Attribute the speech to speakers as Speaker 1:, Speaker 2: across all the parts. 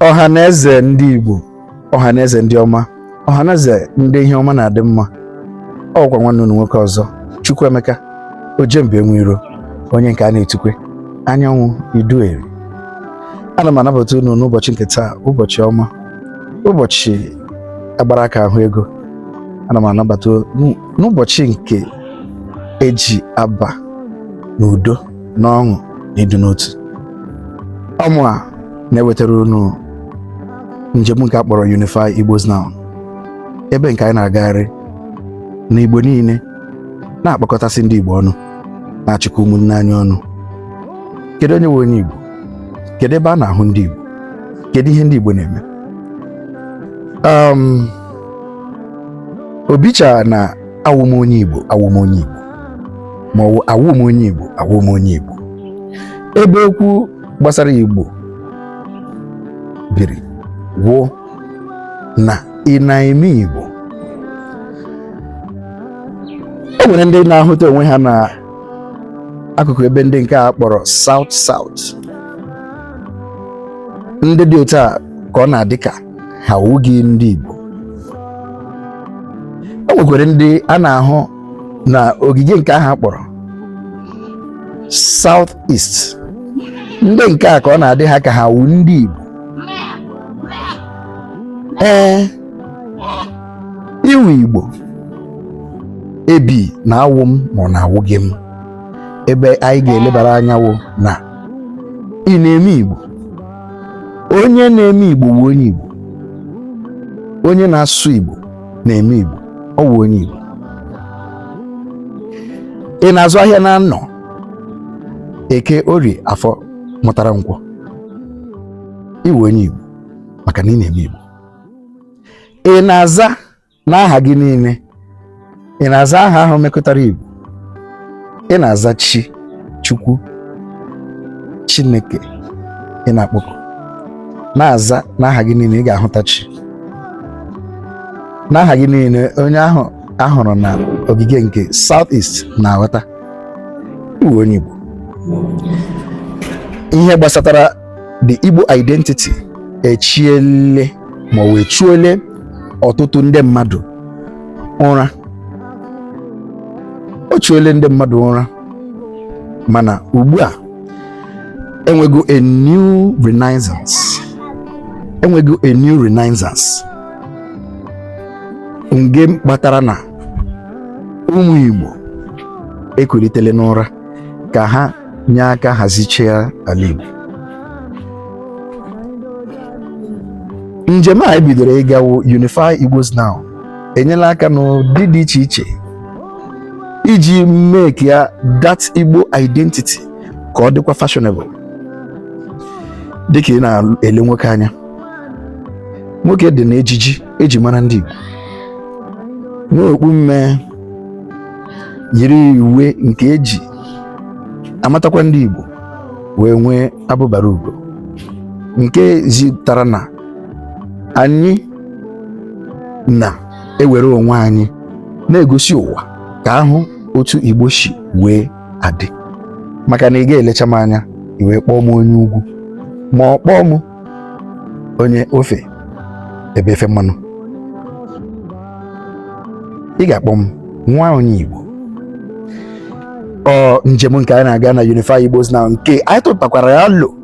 Speaker 1: Ọha na eze ndị Igbo, ọha na eze ndị ọma, ọha na eze ndị ihe ọma na-adị mma. Ọkwa nwanne unu nwoke ọzọ, Chukwuemeka Ojemba Enweiro, onye nke a na-etukwe anyanwụ Idueri. Ana m anabata unu n'ụbọchị nke taa, ụbọchị ọma, ụbọchị agbara aka ahụ ego. Ana m anabata n'ụbọchị nke eji aba n'udo na ọṅụ na ịdị n'otu. Ọ mụ a na-ewetara unu njem nke a kpọrọ Unify Igbos Now, ebe nke anyị na-agagharị na Igbo niile, na-akpọkọtasị ndị Igbo ọnụ, na-achịkọ ụmụnne anyị ọnụ. Kedu onye nwe onye Igbo? Kedu ebe a na-ahụ ndị Igbo? Kedu ihe ndị Igbo na-eme? Obicha na awụ m onye Igbo, awụ m onye Igbo, ma ọ wụ awụ m onye Igbo, awụ m onye Igbo. Ebe okwu gbasara Igbo biri wụ na ị na-eme Igbo. E nwere ndị na-ahụta onwe ha na akụkụ ebe ndị nke a kpọrọ South South. Ndị dị otu a ka ọ na-adị ka ha awụghị ndị Igbo. E nwekwara ndị a na-ahụ na ogige nke ahụ a kpọrọ South East. Ndị nke a ka ọ na-adị ha ka ha wụ ndị Igbo. Ee, ịwụ Igbo ebi na awụ m ma ọ na-awụghị m. Ebe anyị ga-elebara anya wụ na ị na-eme Igbo. Onye na-eme Igbo wụ onye Igbo. Onye na-asụ Igbo na-eme Igbo, ọ wụ onye Igbo. Ị na-azụ ahịa na anọ Eke, Orie, Afọ mụtara Nkwọ, ị wụ onye Igbo maka na ị na-eme Igbo. Ị na-aza n'aha gị niile, ị na-aza aha ahụ mekọtara Igbo, ị na-aza Chi, Chukwu, Chineke, ị na-akpọku na-aza n'aha gị niile, ị ga-ahụta Chi n'aha gị niile. Onye ahụ ahụrụ na ogige nke South East na-aghọta ị wụ onye Igbo. Ihe gbasatara the Igbo identity echiele ma ọ wee chuole ọtụtụ ndị mmadụ ụra. O chuole ndị mmadụ ụra, mana ugbu a enwego a new renaissance, enwego a new renaissance nke kpatara na ụmụ Igbo ekulitele n'ụra ka ha nye aka hazichaa ala Igbo. Njem a ebidoro ịga wụ Unify Igbos Now enyela aka n'ụdị dị iche iche iji make ya that Igbo identity ka ọ dịkwa fashionable. Dịka ị na-ele nwoke anya, nwoke dị na ejiji eji mara ndị Igbo, nwee okpu mme, yiri uwe nke eji amatakwa ndị Igbo, wee nwee abụbara ugo nke zitara na anyị na-ewere onwe anyị na-egosi ụwa ka ahụ otu Igbo si wee adị. Maka na ị ga-elecha m anya i wee kpọọ m onye ugwu ma ọ kpọọ m onye ofe ebe efe mmanụ, ị ga-akpọ m nwa onye Igbo. Ọ njem nke anyị na-aga na Unify Igbos Now nke anyị tụtakwara ya alo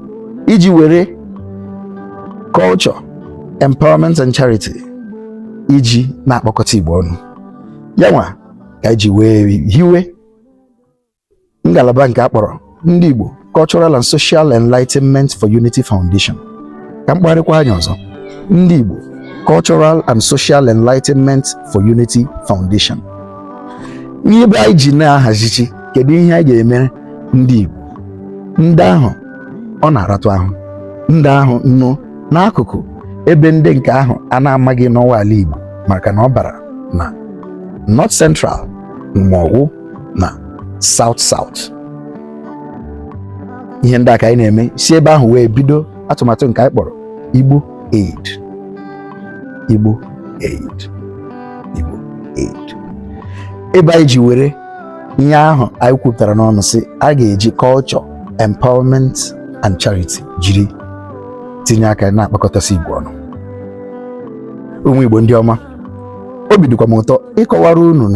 Speaker 1: iji were culture, empowerment and charity iji na-akpọkọta Igbo ọnụ, ya nwa ka anyị ji wee hiwe ngalaba nke a kpọrọ Ndị Igbo Cultural and Social Enlightenment for Unity Foundation. Ka m kpọgharịkwa anya ọzọ, Ndị Igbo Cultural and Social Enlightenment for Unity Foundation. Ihe ebe anyị ji na-ahazichi kedu ihe anyị ga-emere ndị Igbo ndị ahụ ọ na-aratụ ahụ, ndị ahụ nọ n'akụkụ ebe ndị nke ahụ a na-amaghị n'ọwa ala Igbo, maka na ọ bara na North Central ma ọ wụ na South South. Ihe ndị a ka anyị na-eme si ebe ahụ wee bido atụmatụ nke anyị kpọrọ Igbo Aid, Igbo Aid, Igbo Aid, ebe anyị ji were ihe ahụ anyị kwupụtara n'ọnụ sị a ga-eji culture, empowerment and charity jiri Tinye aka na-akpakọtasị Igbo ọnụ. Ụmụ Igbo ndị ọma, obi dịkwa m ụtọ ịkọwara unu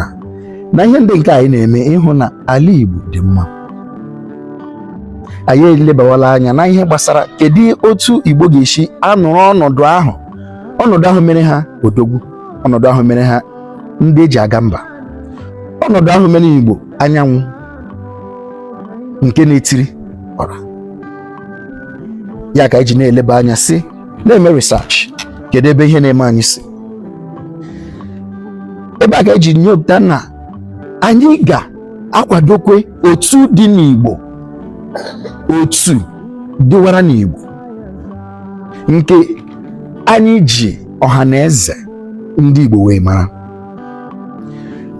Speaker 1: na ihe ndị nke anyị na-eme ịhụ na ala Igbo dị mma. Anyị elebawala anya na ihe gbasara kedu otu Igbo ga-esi anụrụ ọnọdụ ahụ mere ha odogwu, ọnọdụ ahụ mere ha ndị eji aga mba, ọnọdụ ahụ mere Igbo anyanwụ nke na-etiri ọra ya. Ka anyị ji na-eleba anya, si na-eme research, kedu ebe ihe na-eme anyị si. Ebe a ka eji nyopụta na anyị ga-akwadokwe otu dị n'Igbo, otu dịwara n'Igbo, nke anyị ji ọha na eze ndị Igbo wee mara.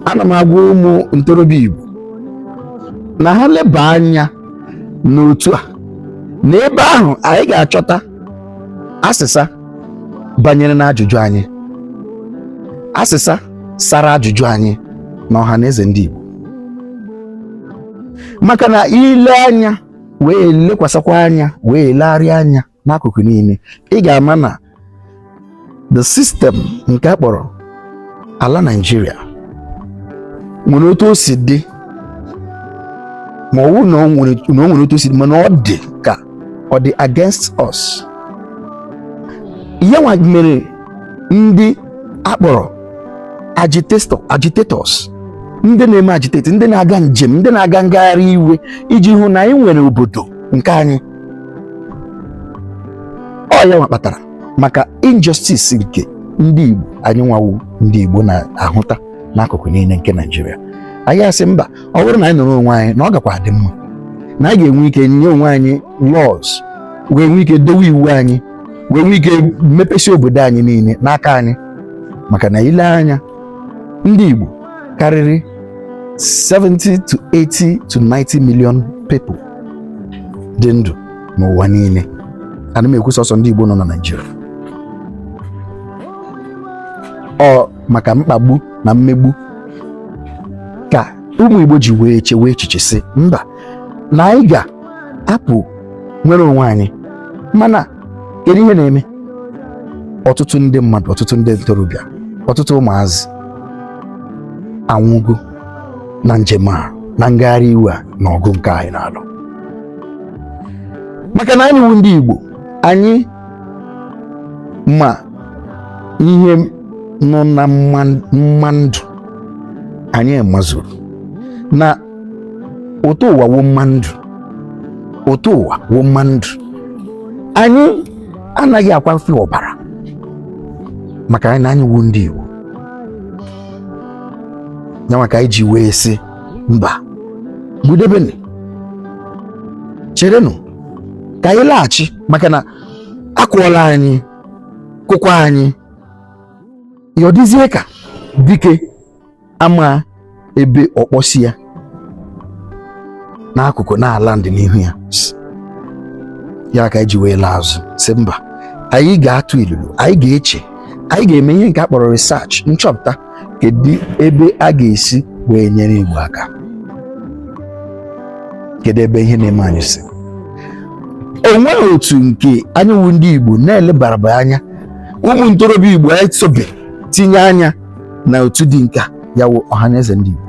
Speaker 1: Ana m agwa ụmụ ntorobịa Igbo na ha leba anya n'otu a, na ebe ahụ anyị ga-achọta asịsa banyere n'ajụjụ anyị, asịsa sara ajụjụ anyị na ọha na eze ndị Igbo. Maka na ile anya wee lekwasịkwa anya wee legharịa anya n'akụkụ niile, ị ga-ama na the system nke a kpọrọ ala Naịjirịa nwere otu o si dị, ma ọ wụ na o nwere otu o si dị, mana ọ dị ka ọ dị against us. Ya nwa mere ndị akpọrọ agitators, ndị na-eme agitate, ndị na-aga njem, ndị na-aga ngagharị iwe iji hụ na anyị nwere obodo nke anyị. Ọ ya nwa kpatara maka injustice nke ndị Igbo anyị nwawu ndị Igbo na-ahụta n'akụkụ niile nke Naịjirịa. Anyị asị mba, ọ bụrụ na anyị nọrọ onwe anyị na ọ gakwa adị mma, na anyị ga-enwe ike nye onwe anyị laws, wee nwee ike dowe iwu anyị, wee nwee ike mepesi obodo anyị niile n'aka anyị. Maka na ile anya, ndị Igbo karịrị 70 to 80 to 90 million people dị ndụ n'ụwa niile. Ana m ekwu sọsọ ndị Igbo nọ na Naịjirịa. Ọ maka mkpagbu na mmegbu ka ụmụ Igbo ji wee chewe echiche sị mba, na anyị ga-apụ nwere onwe anyị. Mana kedu ihe na-eme? Ọtụtụ ndị mmadụ, ọtụtụ ndị ntorobịa, ọtụtụ ụmụazị anwụgo na njem a, na ngagharị iwe a, na ọgụ nke anyị na-alụ. Maka na anyị wụ ndị Igbo, anyị ma ihe nọ na mma ndụ. Anyị mazuru na ụtọ ụwa wụ mma ndụ, ụtọ ụwa wụ mma ndụ. Anyị anaghị akwafe ọbara maka anyị na anyị wụ ndị Igbo. Ya maka anyị ji wee sị mba, gbudebenu, cherenụ ka anyị laghachi, maka na akụọla anyị, kụkwa anyị ya. Ọ dịzie ka dike ama ebe ọkpọsi ya n'akụkụ na-ala ndị n'ihu ya. Ya ka anyị ji wee laa azụ, sị mba, anyị ga-atụ ilulu, anyị ga-eche, anyị ga-eme ihe nke a kpọrọ research, nchọpụta, kedu ebe a ga-esi wee nyere Igbo aka, kedu ebe ihe na-eme anyị si. O nweghị otu nke anyị wụ ndị Igbo na-elebaraba anya. Ụmụ ntorobịa Igbo esobe tinye anya na otu dị nka ya wụ Ọhaneze ndị Igbo,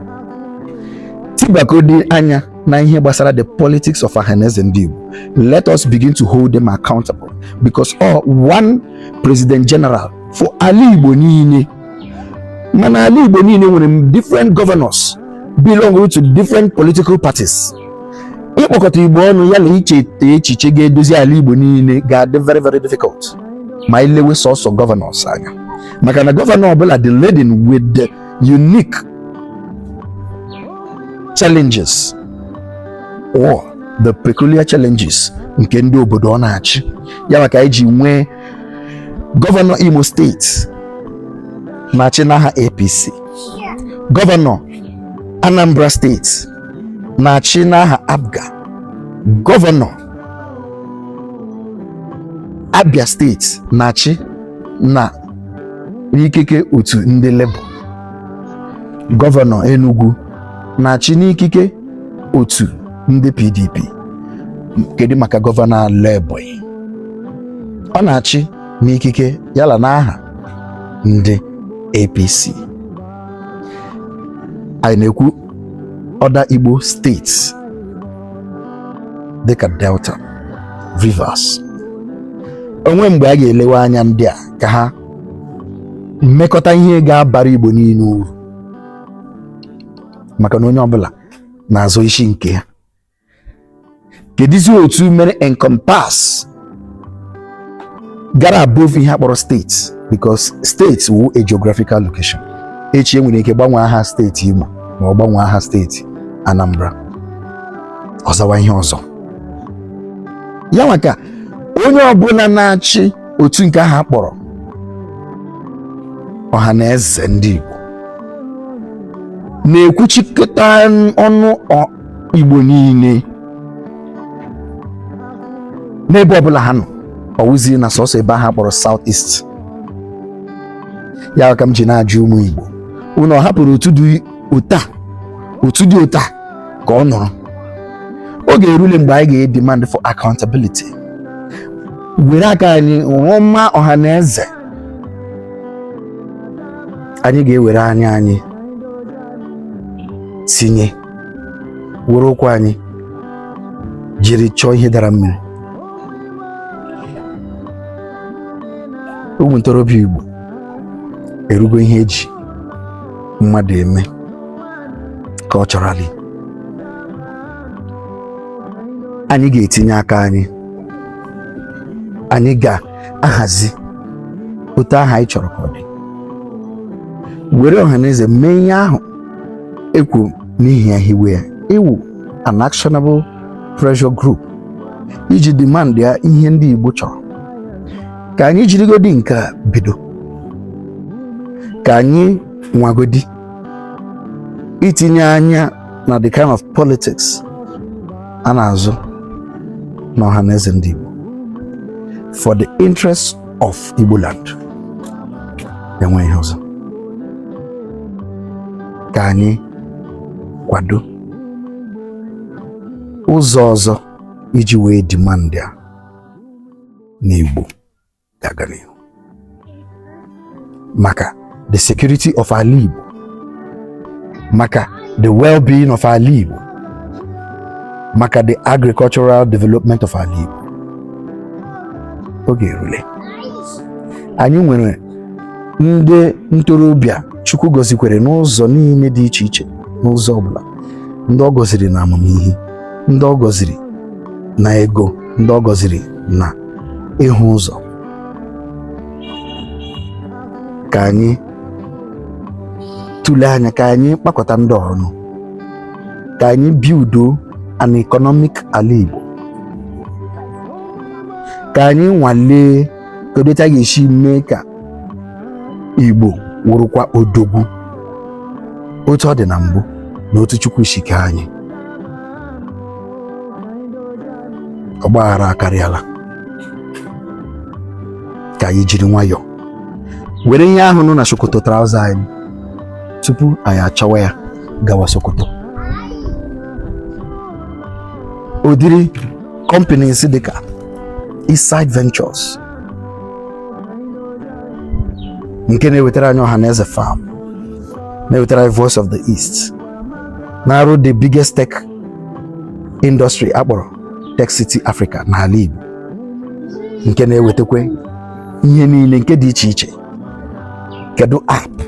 Speaker 1: tibakodi anya na ihe gbasara the politics of Ọhaneze ndị Igbo. Let us begin to hold them accountable, because all one president general for ala Igbo niile, mana ala Igbo niile nwere different governors belong to different political parties. Ịkpọkọta Igbo ọnụ ya na icheta echiche ga-edozi ala Igbo niile ga-adị very, very difficult ma ilewe sọsọ governors anya, maka na governor ọbụla dị laden with the unique challenges or the peculiar challenges nke ndị obodo ọ na-achị. Ya maka anyị ji nwee governor Imo Steeti na-achị n'aha APC, governor Anambra Steeti na-achị n'aha APGA, governor Abia Steeti na-achị na n'ikike otu ndị Labour, governor Enugu na-achị n'ikike otu ndị PDP. Kedu maka governor ala Ebonyi? Ọ na-achị n'ikike yala n'aha ndị APC. Anyị na-ekwu other Igbo states dịka Delta, Rivers. Onwe mgbe a ga-elewe anya ndị a ka ha mmekọta ihe ga-abara Igbo niile uru, maka na onye ọbụla na-azọ isi nke ya. Kedizi otu mere encompass gara above ihe akpọrọ steeti? Because steeti wu a geographical location. Echi enwere ike gbanwee aha steeti Imo ma ọ gbanwee aha steeti Anambra, ọzawa ihe ọzọ. Ya maka onye ọbụla na-achị otu nke ahụ akpọrọ Ọha na Eze ndị Igbo na-ekwuchikọta ọnụ Igbo niile n'ebe ọbụla ha nọ, ọwụzi na sọsọ ebe ahụ akpọrọ South East. Ya ka m ji na-ajụ ụmụ Igbo, unu ọ hapụrụ otu dị ụta, otu dị ụta ka ọ nọrọ? Oge erule mgbe anyị ga-demand for accountability, were aka anyị rụma Ọha na Eze. Anyị ga-ewere anya anyị tinye, were ụkwụ anyị jiri chọọ ihe dara mmiri. Ụmụ ntorobịa Igbo, erugo ihe eji mmadụ eme culturally. Anyị ga-etinye aka anyị, anyị ga-ahazi otu ahụ anyị chọrọ ka ọ dị, were Ọhaneze mee ihe ahụ ekwu n'ihi ya hiwe ya, iwu an actionable pressure group iji demand ya ihe ndị Igbo chọrọ. Ka anyị jirigodi nke a bido, ka anyị nwagodi itinye anya na the kind of politics a na-azụ na Ọhaneze ndị Igbo for the interest of Igbo land. Enwe ihe ọzọ, ka anyị kwado ụzọ ọzọ iji wee demand ya na Igbo ga-aga n'ihu, maka the security of ala Igbo, maka the well-being of ala Igbo, maka the agricultural development of ala Igbo. Oge erule. Anyị nwere ndị ntorobịa Chukwu gọzikwere n'ụzọ niile dị iche iche, n'ụzọ ọbụla, ndị ọ gọziri na amamihe, ndị ọ gọziri na ego, ndị ọ gọziri na ịhụ ụzọ. Ka anyị tụlee anya, ka anyị kpakọta ndị ọnụ, ka anyị build an economic ala Igbo, ka anyị nwalee kedu etu a ga-esi mee ka Igbo wụrụkwa odogwu otu ọ dị na mbụ na otu Chukwu si kee anyị. Ọgbaghara akarịala. Ka anyị jiri nwayọọ were ihe ahụ nọ na Sokoto trouser anyị tupu anyị achọwa ya gawa Sokoto. Ụdịrị companies dịka Eastside Ventures nke na-ewetara anyị Ọhaneze Farm, na-ewetara anyị Voice of the East, na-arụ the biggest tech industry akpọrọ Tech City Africa n'ala Igbo, nke na-ewetakwa ihe niile nke dị iche iche. Kedu app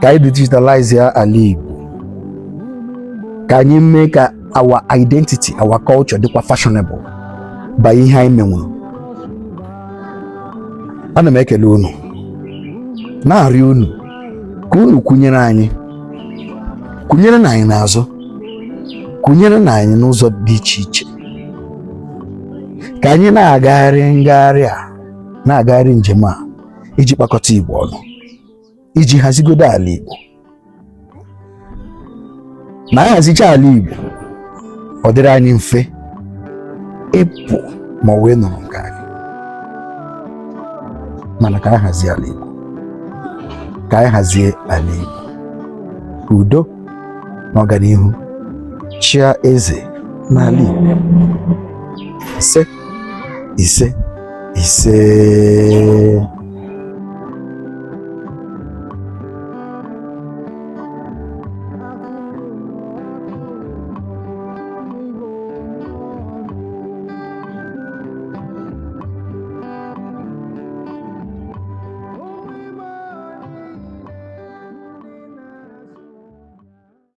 Speaker 1: ka anyị digitalize ya ala Igbo, ka anyị mee ka our identity, our culture dịkwa fashionable by ihe anyị menwuru. Ana m ekele unu, na-arịọ unu ka unu kwunyere anyị, kwunyere na anyị n'azụ, kwunyere na anyị n'ụzọ dị iche iche, ka anyị na-agagharị ngagharị a, na-agagharị njem a iji kpakọta Igbo ọnụ, iji hazigodo ala Igbo. Na ahazicha ala Igbo, ọ dịrị anyị mfe ịpụ ma ọ wee nọrọ nke anyị. Mana ka anyị hazie ala Igbo, ka anyị hazie ala Igbo, ka udo na ọganihu chịa eze n'ala Igbo. Ise, ise. Ise.